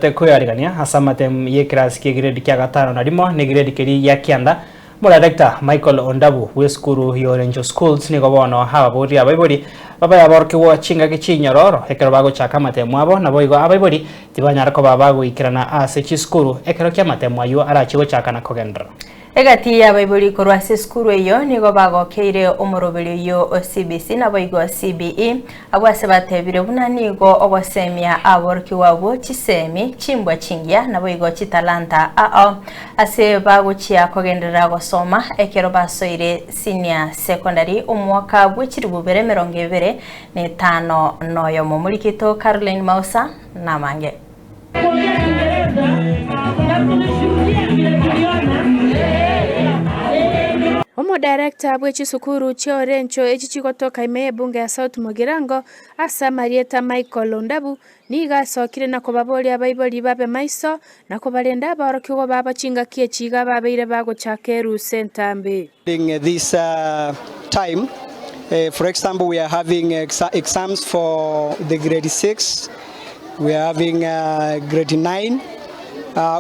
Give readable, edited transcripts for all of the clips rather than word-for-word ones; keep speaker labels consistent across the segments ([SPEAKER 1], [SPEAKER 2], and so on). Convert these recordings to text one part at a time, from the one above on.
[SPEAKER 1] Tekoyarigania ase amatemu y'ekerasi ki'egiredi kia gatano na rimo na egiredi keria gia kianda, Omodirector Michael Ondabu bw'esukuru y'Orenjo Schools nigo bono ababoria abaibori babe aborokigwa chingaki chinyororo ekero bagochaka amatemu abo naboigo abaibori tibanyara koba bagoikerana ase chisukuru ekero ki'amatemu ayio arachie gochaka na kogenderera.
[SPEAKER 2] Egati y'abaibori korwa ase esukuru eyio nigo bagokeire omoroberio oyio o CBC naboigo CBE, abwo ase batebire buna nigo ogosemia aborokigwa abwo chisemi, chimbwa chingiya naboigo chitalanta ao ase bagochia kogenderera gosoma ekero basoire senior secondary omwaka bwe chilifu bibere emerongo ebere na etano noyomo. Morikito Caroline Mausa namange.
[SPEAKER 3] Omodarekta bwe chisukuru chia Orencho echi chigotoka ime y'ebunge ya South Mugirango ase amarieta Michael Ondabu nigo asokire na kobaboria abaibori babe maiso na kobarenda aborokigwa babo chingaki echi iga babeire bagochaka erusa entambe.
[SPEAKER 4] During this time, for example, we are having exams for the grade 6, we are having grade 9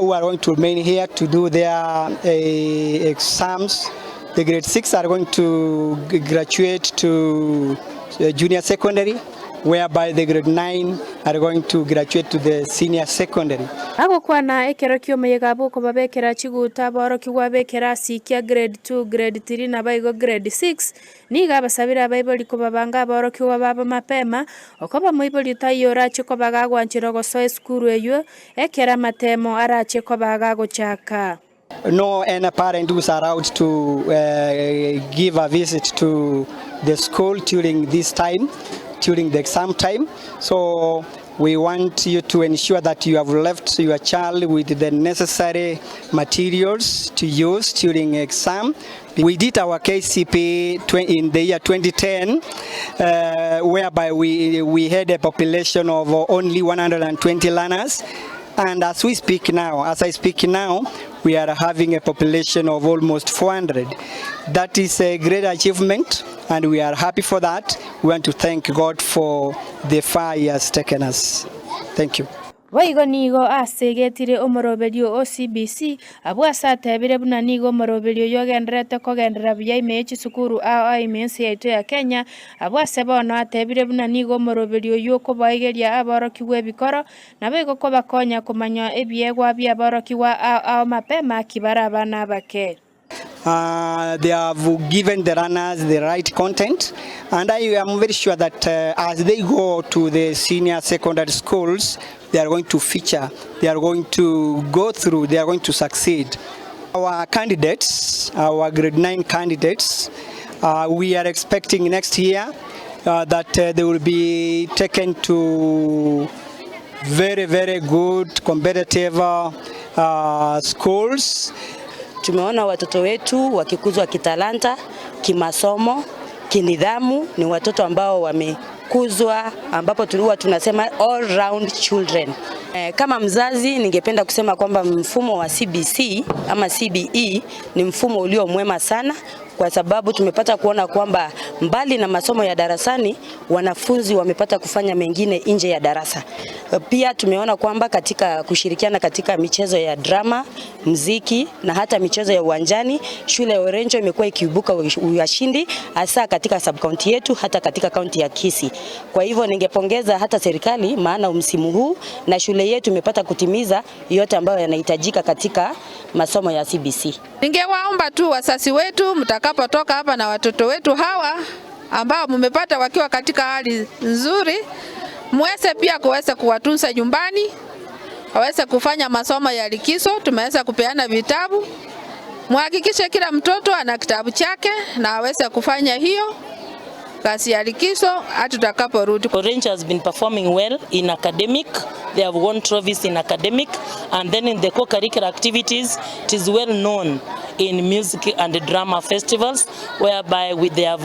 [SPEAKER 4] who are going to remain here to do their exams. The grade 6 are going to graduate to junior secondary whereby the grade 9 are going to graduate to the senior secondary.
[SPEAKER 3] Agokwana ekero ki'omoyega bw'okobabekera chiguta aborokigwa b'ekerasi kia grade 2, grade 3 naboigo grade 6, nigo abasabire abaibori kobabanga aborokigwa babo mapema, okoba moibori taiyo orache koba gagwancherwa gosoa esukuru eyio ekero amatemo arache koba gagochaka.
[SPEAKER 4] No any parent who is allowed to give a visit to the school during this time, during the exam time. So we want you to ensure that you have left your child with the necessary materials to use during exam. We did our KCPE in the year 2010, uh, whereby we, we had a population of only 120 learners. And as we speak now, as I speak now, we are having a population of almost 400. That is a great achievement and we are happy for that. We want to thank God for the far he has taken us. Thank you.
[SPEAKER 3] Boigo nigo asegetire omoroberio o CBC, abwo ase atebire buna nigo omoroberio oyio ogendererete kogenderera buya ime ye chisukuru ao ao ime ense yaito ya Kenya, abwo ase bono atebire buna nigo omoroberio oyio okoboegeria aborokigwa ebikoro Naboigo kobakonya komanya ebiegwa bi'aborokigwa ao ao mapema kibare abana abake.
[SPEAKER 4] They have given the learners the right content and I am very sure that as they go to the senior secondary schools they are going to feature, they are going to go through, they are going to succeed. Our candidates, our grade 9 candidates, uh, we are expecting next year uh, that uh, they will be taken to very very good competitive uh, uh, schools.
[SPEAKER 5] Tumeona watoto wetu wakikuzwa kitalanta, kimasomo, kinidhamu. Ni watoto ambao wamekuzwa, ambapo tulikuwa tunasema all round children. Eh, kama mzazi ningependa kusema kwamba mfumo wa CBC ama CBE ni mfumo ulio mwema sana kwa sababu tumepata kuona kwamba mbali na masomo ya darasani wanafunzi wamepata kufanya mengine nje ya darasa. Pia tumeona kwamba katika kushirikiana katika michezo ya drama, mziki na hata michezo ya uwanjani, shule ya Orenjo imekuwa ikiibuka washindi hasa katika sub county yetu hata katika kaunti ya Kisii. Kwa hivyo ningepongeza hata serikali, maana msimu huu na shule yetu imepata kutimiza yote ambayo yanahitajika katika masomo ya CBC.
[SPEAKER 6] Ningewaomba tu wazazi wetu, mtakapotoka hapa na watoto wetu hawa ambao mmepata wakiwa katika hali nzuri, muweze pia kuweza kuwatunza nyumbani, waweze kufanya masomo ya likizo. Tumeweza kupeana vitabu, muhakikishe kila mtoto ana kitabu chake na aweze kufanya hiyo kazi ya likizo hata tutakaporudi.
[SPEAKER 7] Orange has been performing well in academic. They have won trophies in academic and then in the co-curricular activities it is well known in music and drama festivals whereby we, they have,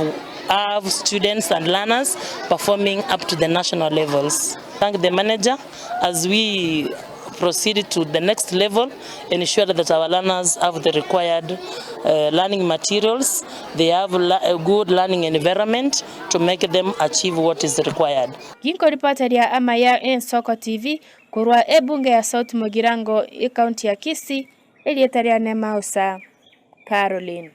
[SPEAKER 7] have students and learners performing up to the national levels. Thank the manager as we proceed to the next level, ensure that our learners have the required uh, learning materials, they have a good learning environment to make them achieve what is required.
[SPEAKER 3] Ginkoripoteria amaya Ensoko TV, Korwa ebunge ya South Mugirango, Ekaunti ya Kisii, erieta riane Mausa Caroline.